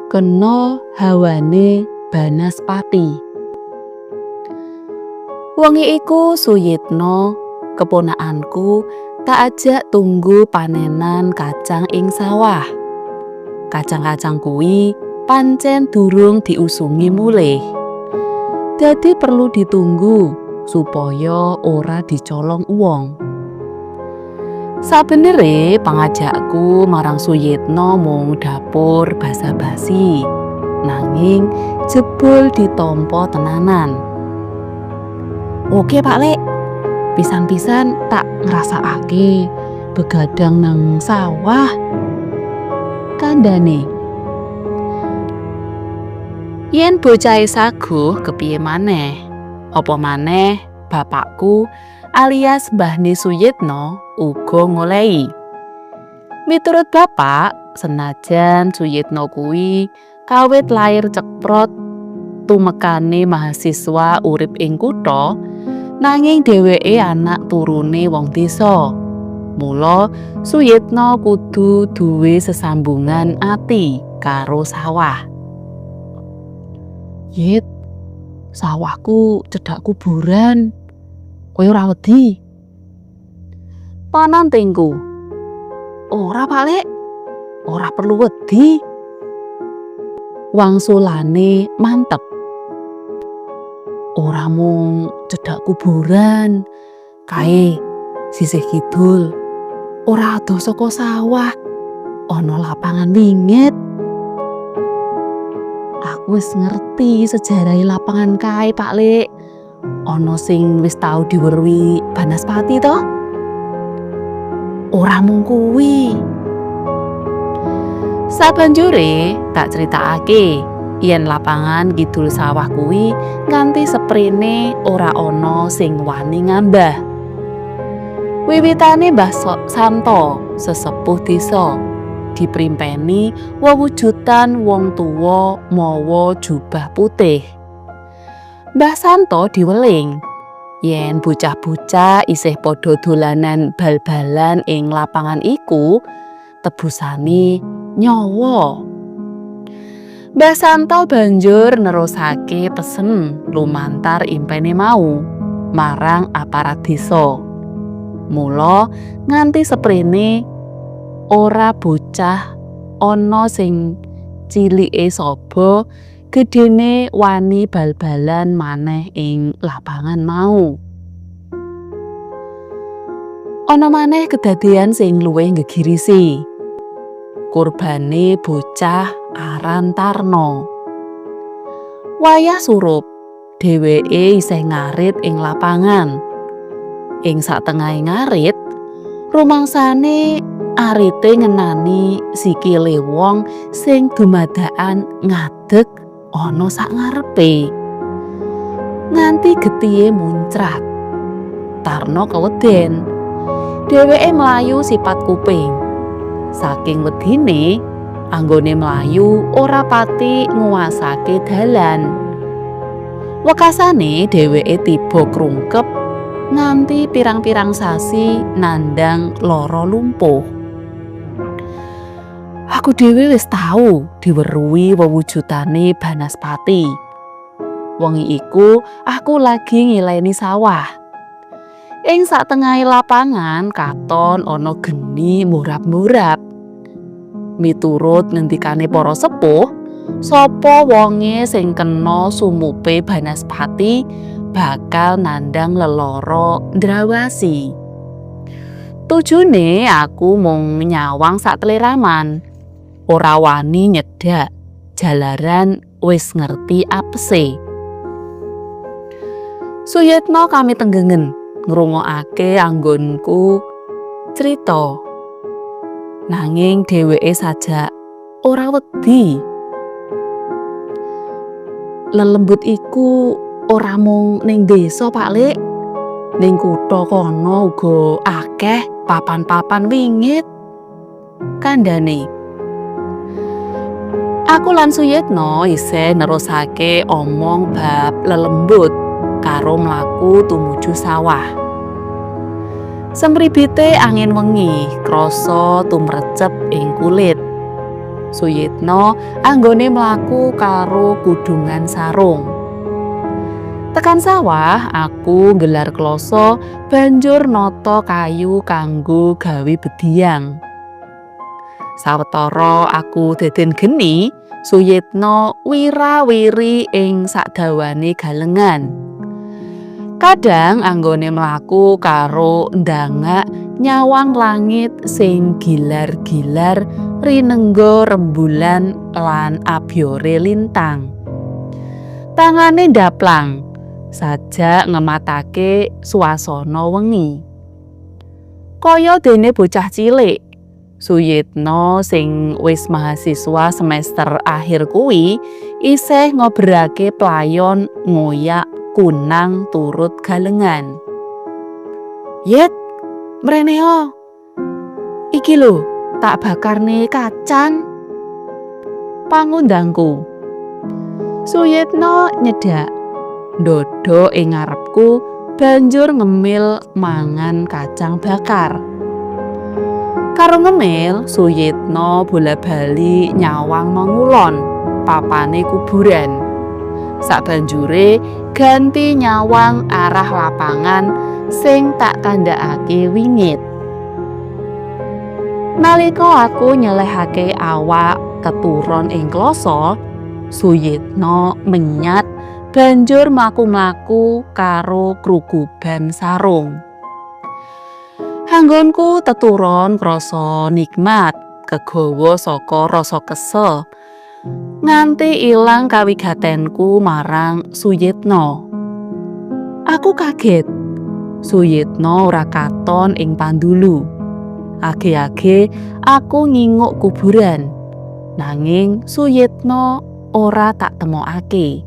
Kena hawane Banaspati. Wengi iku Suyitno, keponakanku, tak ajak tunggu panenan kacang ing sawah. Kacang-kacang kuwi pancen durung diusungi mulih. Dadi perlu ditunggu supaya ora dicolong wong. Sabenere pangajakku marang Suyitno mung dapur basa-basi. Nanging jebul ditampa tenanan. "Oke, Pak Lek, pisan-pisan tak ngrasakake begadang nang sawah," kandhane. Yen bocahe saguh kepiye maneh? Apa maneh bapakku alias mbahne Suyitno uga ngolehi. Miturut bapak, senajan Suyitno kuwi kawit lair ceprot tumekane mahasiswa urip ing kutha, nanging dheweke anak turune wong desa. Mula Suyitno kudu duwe sesambungan ati karo sawah. "Yit, sawahku cedhak kuburan. Kowe ora wedi?" Panantingku. "Ora, Pak Lek, ora perlu wedi," wangsulane mantep. "Ora mung cedhak kuburan, kae sisih kidul. Ora adoh saka sawah, ana lapangan wingit. Aku wis ngerti sejarahe lapangan kae, Pak Lek. Ana sing wis tau diweruhi Banaspati to? Ora mung kuwi." Sabanjure tak critakake yen lapangan kidul sawah kuwi nganti seprene ora ana sing wani ngambah. Wiwitane Mbah Santo, sesepuh desa, diprimpeni wewujudan wong tuwa mawa jubah putih. Mbah Santo diweling yen bocah-bocah isih padha dolanan bal-balan ing lapangan iku, tebusane nyawa. Mbah Santo banjur nerusake pesen lumantar impene mau marang aparat desa. Mula nganti seprene ora bocah ana sing cilike saba gedene wani bal-balan maneh ing lapangan mau. Ana maneh kedadean sing luwih nggegirisi. Kurbane bocah aran Tarno. Wayah surup, dheweke isih ngarit ing lapangan. Ing satengahe ngarit, rumangsane arite ngenani sikile wong sing dumadakan ngadeg ana sak ngarepe. Nganti getihe muncrat. Tarno keweden. Dheweke mlayu sipat kuping. Saking wedine, anggone mlayu ora pati nguwasake dalan. Wekasane dheweke tiba krungkep nganti pirang-pirang sasi nandang lara lumpuh. Aku dhewe wis tau diweruhi wewujudane Banaspati. Wengi iku aku lagi ngileni sawah. Ing satengahe lapangan katon ana geni murab-murab. Miturut ngendikane para sepuh, sapa wonge sing kena sumupe Banaspati bakal nandang lelara ndrawasi. Tujune aku mung nyawang satleraman. Ora wani nyedhak, jalaran wis ngerti apese. Suyitno kami tenggengen ngrungokake anggonku crita. Nanging dheweke sajak ora wedi. "Lelembut iku ora mung ning desa, Pak Lik. Ning kutha kono uga akeh papan-papan wingit," kandhane. Aku lan Suyitno isih nerusake omong bab lelembut karo mlaku tumuju sawah. Semribite angin wengi krasa tumrecep ing kulit. Suyitno anggone mlaku karo kudungan sarung. Tekan sawah, aku nggelar kloso banjur nata kayu kanggo gawe bediyang. Sawetara aku deden geni, Suyitno wira-wiri ing sakdawane galengan. Kadang anggone mlaku karo ndangak nyawang langit sing gilar-gilar rinengga rembulan lan abyore lintang. Tangane ndaplang, sajak ngematake swasana wengi. Kaya dene bocah cilik, Suyitno sing wis mahasiswa semester akhir kuwi isih ngoberake playon ngoyak kunang turut galengan. "Yit, mreneo. Iki lho, tak bakarne kacang," pangundangku. Suyitno nyedak, ndodok ing ngarepku banjur ngemil mangan kacang bakar. Karo ngemil, Suyitno bola-bali nyawang mengulon papane kuburan. Sabanjure ganti nyawang arah lapangan sing tak kandhakake wingit. Nalika aku nyelehake awak keturon ing kloso, Suyitno menyat banjur mlaku-mlaku karo kruguban sarung. Anggonku teturon krasa nikmat, kegawa saka rasa kesel, nganti ilang kawigatenku marang Suyitno. Aku kaget. Suyitno ora katon ing pandulu. Age-age aku nginguk kuburan. Nanging Suyitno ora tak temokake.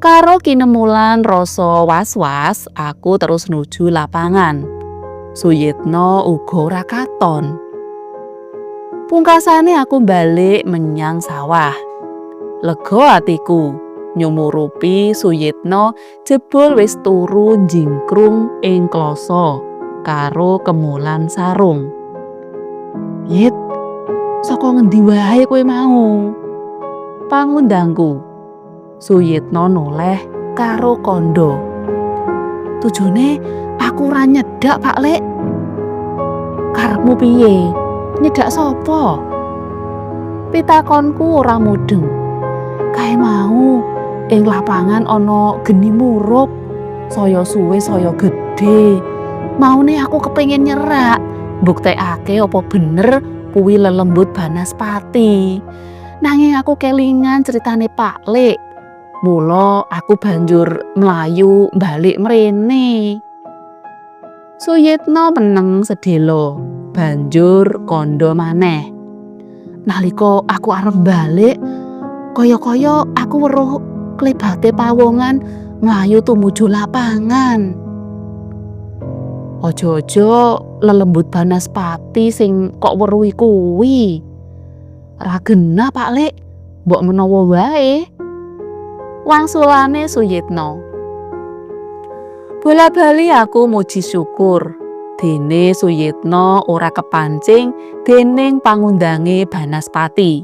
Karo kinemulan rasa was-was, aku terus nuju lapangan. Suyitno uga ora katon. Pungkasane aku balik menyang sawah. Lega atiku nyumurupi Suyitno jebul wis turu njingkrung ing kloso karo kemulan sarung. "Yit, saka ngendi wae kowe mau?" pangundangku. Suyitno noleh karo kandha. "Tujune aku ora nyedak, Pak Lek." "Karepmu piye? Nyedak sapa?" Pitakonku ora mudeng. "Kae mau ing lapangan ana geni murup, saya suwe saya gedhe. Maune aku kepengin nyerak, mbuktekake apa bener kuwi lelembut Banaspati. Nanging aku kelingan critane Pak Lek. Mula aku banjur mlayu balik mrene." Suyitno meneng sedhela, banjur kandha maneh. "Nalika aku arep balik, kaya-kaya aku weruh klebate pawongan mlayu tumuju lapangan. Aja-aja lelembut Banaspati sing kok weruhi kuwi. Ra genah, Pak Lek, mbok menawa wae," wangsulane Suyitno. Bola-bali aku muji syukur dene Suyitno ora kepancing dening pangundange Banaspati.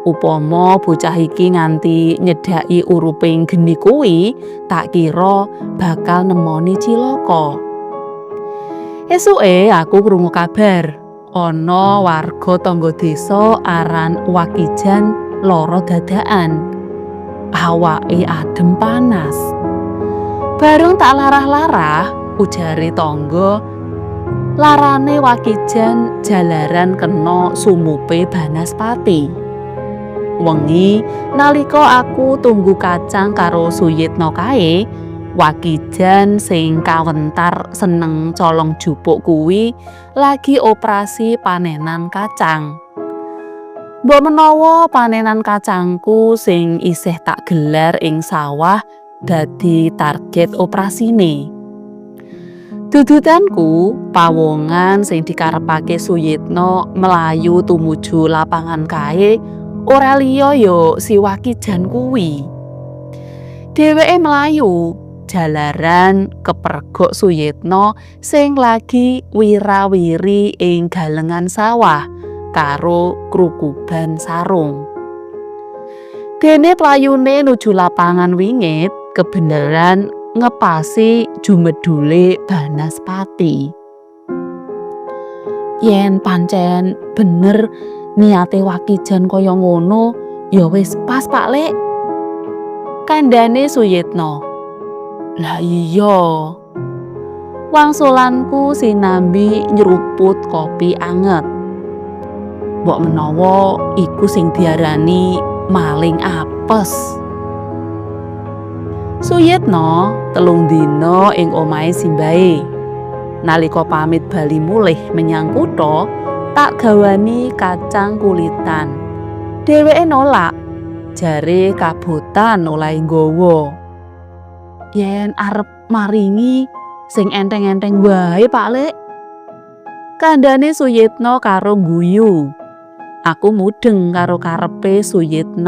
Upama bocah iki nganti nyedhaki uruping geni kuwi, tak kira bakal nemoni cilaka. Esuke aku krungu kabar ana warga tangga desa aran Wakijan lara dadakan. Awake adem panas. Bareng tak larah-larah, ujare tangga, larane Wakijan jalaran kena sumupe Banaspati. Wengi nalika aku tunggu kacang karo Suyitno kae, Wakijan sing kawentar seneng colong jupuk kuwi lagi operasi panenan kacang. Mbok menawa panenan kacangku sing isih tak gelar ing sawah dadi target operasine. Dudutanku, pawongan sing dikarepake Suyitno mlayu tumuju lapangan kae ora liya ya si Wakijan kuwi. Dheweke mlayu jalaran kepergok Suyitno sing lagi wira-wiri ing galengan sawah karo krukuban sarung. Dene playune nuju lapangan wingit kebeneran ngepasi jumedule Banaspati. Yen pancen bener niate Wakijan kaya ngono, ya wis pas, Pak Lek. Kandhane Suyitno. Lah iya. Wangsulanku sinambi nyruput kopi anget. Mbok menawa iku sing diarani maling apes. Suyitno 3 dina ing omahe simbahe. Nalika pamit bali mulih menyang kutha, tak gawani kacang kulitan. Dheweke nolak, jare kabotan olehe nggawa. Yen arep maringi sing enteng-enteng wae, Pak Lek. Kandhane Suyitno karo ngguyu. Aku mudeng karo karepe Suyitno.